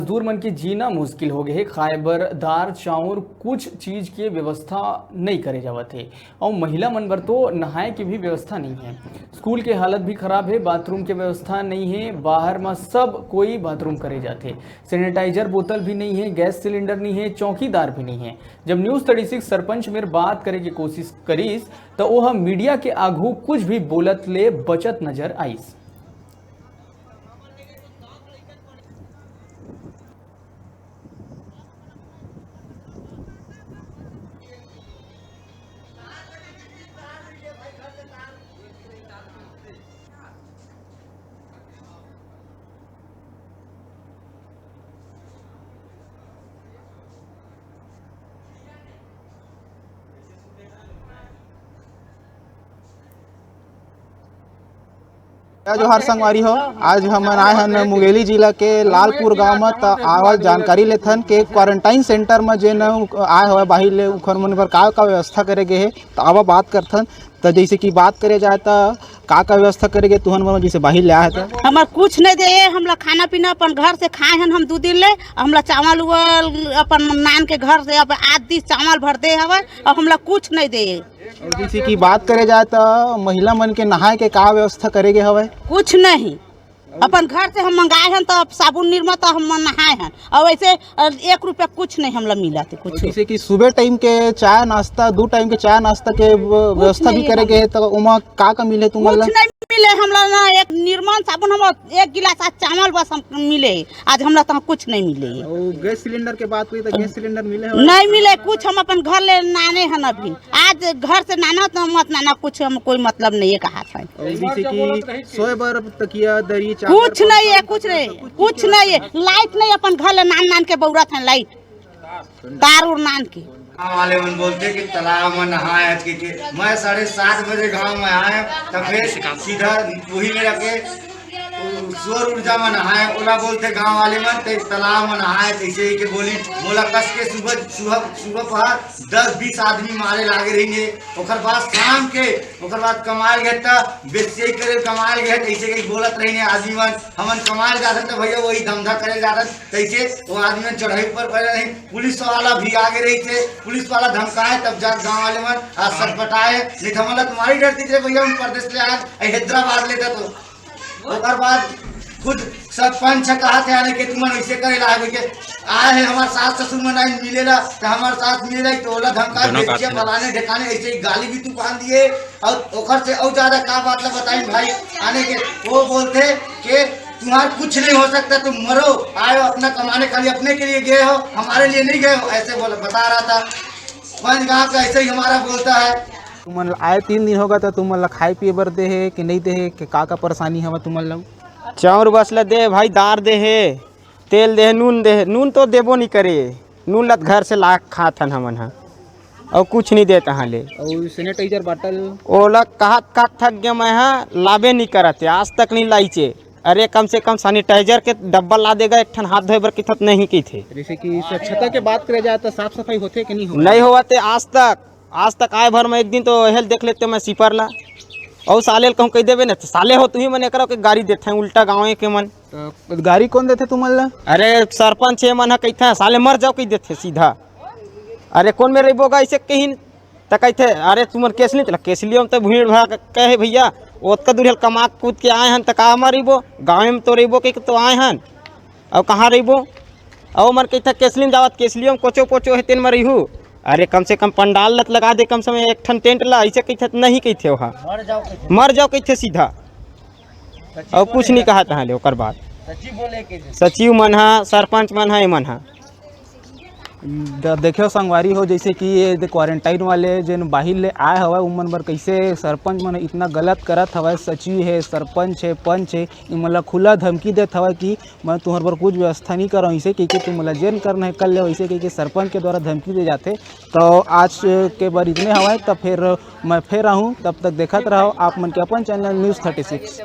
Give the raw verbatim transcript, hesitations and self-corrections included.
मजदूर मन के जीना मुश्किल हो गए हे। खाए बर दार, चाउर, कुछ चीज के व्यवस्था नइ करे जावत हे। अउ महिला मन बर तो नहाए के भी व्यवस्था नइ हे। स्कूल के हालत भी खराब हे, बाथरूम के व्यवस्था नइ हे। बाहर म सब कोई बाथरूम करे जाथे। सैनिटाइजर बोतल भी नइ हे, गैस सिलेंडर नइ हे, चौकीदार भी नइ हे। जब न्यूज़ थर्टी सिक्स सरपंच मेर बात करे के कोशिश करिस, त ओह मीडिया के आघू कुछ भी बोलत ले बचत नजर आइस। जय जोहार संगवारी हो, आज हमन आए हन मुंगेली जिला के लालपुर गांव म। त आवा जानकारी लेथन के क्वारंटाइन सेंटर म जेन आए हवय बाहिर ले, उखर मन बर का का व्यवस्था करे गे हे। त आवा बात करथन। त जैसे कि बात करे जाए त का का व्यवस्था करे गे तुहन मन जैसे बाहिर ले आए हे त? हमर कुछ नहीं दे, हमला खाना पीना अपन घर से खाए हन हम दू दिन ले, हमला चावल उवल अपन नान के घर से अब आज दिस चावल भर दे हवय और हमला कुछ नहीं दे। और जैसे कि बात करे जाए त महिला मन के नहाए के का व्यवस्था करे गे हवय? कुछ नहीं, अपन घर से हम मंगाए हन त साबुन निरमा त हम नहाए हन और वैसे एक रुपया कुछ नहीं हमला मिला थे कुछ। जैसे कि सुबह टाइम के चाय नाश्ता, दू टाइम के चाय नाश्ता के व-, कुछ व्यवस्था भी नहीं करे गे हे त ओमा का का मिले तुमन कुछ ला? नहीं मिले हमला ना, एक निरमा साबुन हम एक गिलास आज चावल बस हम मिले, आज हमला तहाँ कुछ नहीं मिले। और गैस सिलेंडर के बात हुई त गैस सिलेंडर मिले हवय? नहीं मिले कुछ, हम अपन घर ले नाने हन अभी। आज घर से नाना त मत नाना, कुछ हम कोई मतलब नहीं है कहा था। और जैसे कि सोए बर तकिया, दरी, चादर, कुछ नहीं है, कुछ नहीं, कुछ नहीं है, लाइट नहीं, अपन घर ले नान नान के बौरा था लाइट, तार उर नान के। गाँव वाले मन बोलथे कि तालाब म नहाए हस कहिके। मैं साढ़े सात बजे गाँव म आए, त फेर सीधा उही मेर के सौर ऊर्जा म नहाए, ओला बोलथे गाँव वाले मन, ते तालाब म नहाए, तइसे कहिके बोलिन। मोला कस के सुबह, सुबह, सुबह पहर दस बीस आदमी मारे लागे रहिन हे। ओकर बाद शाम के, ओकर बाद कमाए ल गे त बेस्याही करे ल कमाए ल गे, तइसे कहिके बोलत रहिन हे आदमी मन। हमन कमाए ल जाथन त भैया वही धंधा करे ल जाथन, तइसे वो आदमी मन चढ़ाई ऊपर पड़े रहिन। पुलिस वाला भी आगे रहिथे, पुलिस वाला धमकाए, तब जा गाँव वाले मन आज सटपटाए, नहीं त हमन ला तो मारी डरती थे भैया, हम परदेस ले आए, अई हैदराबाद ले था तो। ओकर बाद खुद सरपंच ह कहा थे आने के तुमन ऐसे करे ला आए के, आए हे हमार सास ससुर मन आए मिले ला, त हमार सास मिले ला, तो ओला धमकाए, दोनों का बेचिया, फैला। फलाने ढेकाने, ऐसे ही गाली भी तूफान दिए। और ओकर से और ज्यादा का बात ला बताई भाई, आने के वो बोलथे कि तुम्हार कुछ नहीं हो सकता, तुम मरो, आयो अपना कमाने, खाली अपने के लिए गए हो, हमारे लिए नहीं गए हो, ऐसे बोल, बता रहा था। पंच गांव का ऐसे ही हमारा बोलता है। तुमन आए तीन दिन होगा, तो तुमन ला खाए पिए बर दे हे कि नहीं दे हे, कि का का परेशानी हवा तुमन ला? चाउर बस ला दे भाई, दार दे हे, तेल दे हे, नून दे हे। नून तो देबो नहीं करे, नून ला घर से ला खात हन हमन ह, और कुछ नहीं देत हन ले। और सैनिटाइजर बाटल? ओला कहत कहत थक गया मैं ह, लाबे नहीं करत हे, आज तक नहीं लाइचे। अरे कम से कम सैनिटाइजर के डब्बा ला देगा, एक ठन हाथ धोए बर किथत नहीं किथे। जैसे कि स्वच्छता के बात करे जाए तो साफ सफाई होथे कि नहीं होथे? नहीं होवत हे आज तक। आज तक आए भर में एक दिन तो हेल देख लेते मैं सीपर ला। और साले ल कहूँ कह देबे ना, तो साले हो तुही मन एकरा के गारी देथे उल्टा गाँव के मन। तो गारी कौन देथे तुमन ला? अरे सरपंच हे मन ह कहिथे, साले मर जाओ कह देथे सीधा। अरे कौन में रहिबो गा ऐसे कहिन, त कहिथे, अरे तुमन केसली, त केसलियो में तो भीड़ भाड़ कहे भैया, ओतका दूर हेल कमा कूद के आए हन, त का मरिबो, गाँव में तो रहिबो कह के तो आए हन, और कहाँ रहिबो? और मन कहिथे केसली में जावत, केसलियो में कोचो पोचो हे तेन में रहिहू। अरे कम से कम पंडाल लत लगा दे, कम से कम एक ठन टेंट ला, ऐसे कहिथे त नहीं कहिथे ओहा। मर जाओ कहिथे। मर जाओ कहिथे सीधा। सचिव और कुछ बोले नहीं हे। कहा तहाँ ले ओकर बाद। सचिव बोले के जे। सचिव मन हा, सरपंच मन हा, ए मन हा। द-, देखियो संगवारी हो, जैसे कि ये दे क्वारंटाइन वाले जेन बाहिर ले आए हवय, उमन बर कैसे सरपंच मन इतना गलत करत हवय। सचिव हे, सरपंच हे, पंच हे, इमन ला खुला धमकी देत हवय कि मैं तुहर बर कुछ व्यवस्था नहीं करव, इसे कहिके तुमन ला जेन करना है कर ले, इसे कहिके सरपंच के द्वारा धमकी दे जाथे। तो आज के बर इतने हवय, तब फिर मैं फिर आहूँ, तब तक देखत रहो आप मन के अपन चैनल न्यूज़ थर्टी सिक्स।